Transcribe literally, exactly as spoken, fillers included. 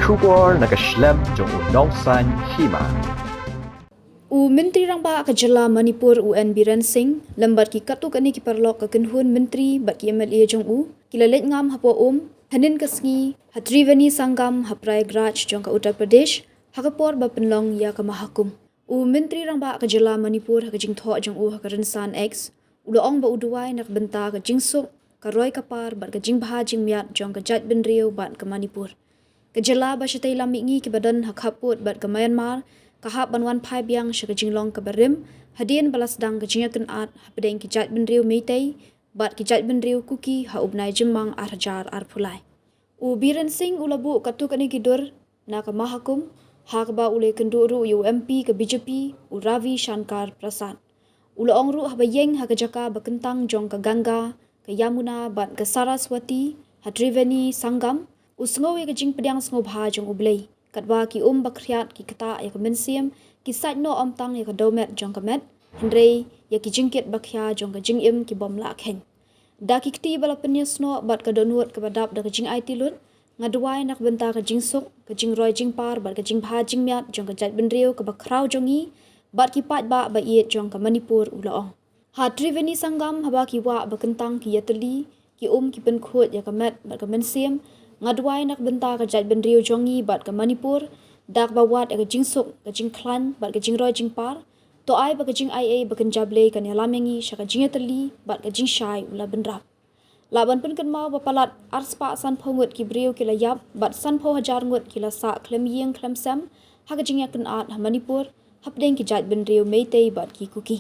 Khubor na ka shlem jong u Nongsaiñ Hima. U Myntri Rangbah ka jylla Manipur u N Biren Singh lem bad ki katto katne ki paralok ka kynhun myntri bad ki M L A jong u ki la leit ngam hapoh um hynnin ka sngi ha Triveni Sangam ha Prayagraj jong ka Uttar Pradesh ha ka por ba pynlong ïa ka Mahakumbh. U Myntri Rangbah ka jylla Manipur ha ka jingthoh jong u ha ka rynsan X u la ong ba u duwai na ka bynta ka jingsuk, ka roi ka par bad ka jingbha jingmiat jong ka jaitbynriew bad ka Manipur. Ka jylla ba shatei lam mihngi kiba don ha khappud bad ka Myanmar ka hap ban wan phai biang sha ka jinglong kaba rim hadien ba la sdang ka jingïakynad hapdeng ki jaitbynriew Meitei bad ki jaitbynriew Kuki ha u bnai Jymmang ar hajar arphew lai. U Biren Singh u la buh katto katne ki dur na ka Mahakumbh ha kaba u la ïakynduh ruh ïa u M P ka B J P u Ravi Shankar Prasad. U la ong ruh haba ïeng ha ka jaka ba kyntang jong ka Ganga, ka Yamuna bad ka Saraswati ha Triveni Sangam, u sngew ïa ka jingpdiang sngewbha jong U Blei, katba ki um ba khriat ki ktah ïa ka mynsiem, ki sait noh ym tang ïa ka dewmet jong ka met hynrei ïa ki jingkit ba khia jong ka jingim ki bym lah kheiñ. Da ki kti ba la pynïasnoh bad ka dohnud kaba dap da ka jingaiti lut, nga duwai na ka bynta ka jingsuk, ka jingroi jingpar bad ka jingbha jingmiat jong ka jaitbynriew kaba khraw jong ngi bad ki paidbah ba ïeit jong ka Manipur, u la ong. Ha Triveni Sangam haba ki wah ba kyntang ki ïatylli, ki um ki pynkhuid ïa ka met bad ka mynsiem, nga duwai na ka bynta ka jaitbynriew jong ngi bad ka Manipur da kaba wad ïa ka jingsuk, ka jingkhlaiñ bad ka jingroi jingpar. To ai ba ka jingaiei ba kynja Blei kan ïalam ïa ngi sha ka jingïatylli bad ka jingshai, u la bynrap. Lah ban pynkynmaw ba palat arspah sanphew ngut ki briew ki la ïap bad sanphew hajar ngut ki la sah khlem ïing khlem sem ha ka jingïakynad ha Manipur hapdeng ki jaitbynriew Meitei bad ki Kuki.